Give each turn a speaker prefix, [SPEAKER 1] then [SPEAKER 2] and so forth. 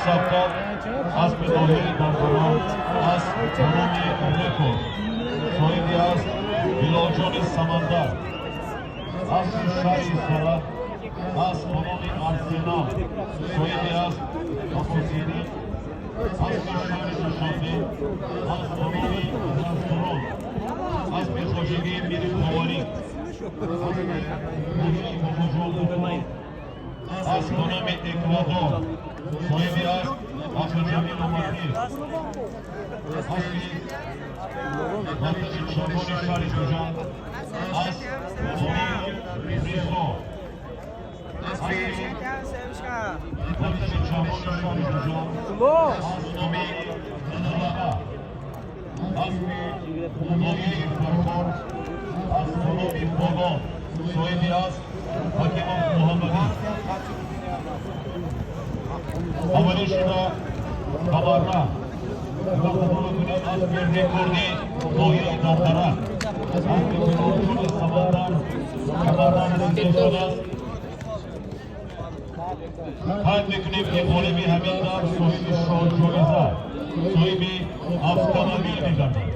[SPEAKER 1] сабқат аспи ноҳияи Дарвара аз номи Рекорд, соҳиби асп Билолҷони Самандар. Аспи шаҳри Истара аз номи Арсенал, соҳиби асп Аббосидин. Аспи шаҳри Душанбе аз номи Раздорон, аспи хоҷагии Мири Ховарӣ, аспи ноҳияи Бобоҷон Ғафуров аз номи Эквадор, соҳиби асп Абдуҷамил Омадиев. Аспи ватани Чорбони шаҳри Хуҷанд аз номи Ризо, аспи ватани Чорбони шаҳри Хуҷанд аз номи Ғалаба, аспи ноҳияи Фархор аз номи Полон, соҳиби асп Ҳакимов Муҳаммадӣ. Аввалин шуда Қамарна қабул кунед, аспи рекорди ноҳияи Дардара, аспи Билолҷони Самандар Қамарна расида шудааст. Қайд мекунем, ки ғолиби ҳамин давр соҳиби шоҳҷоиза, соҳиби автомобил мегардад.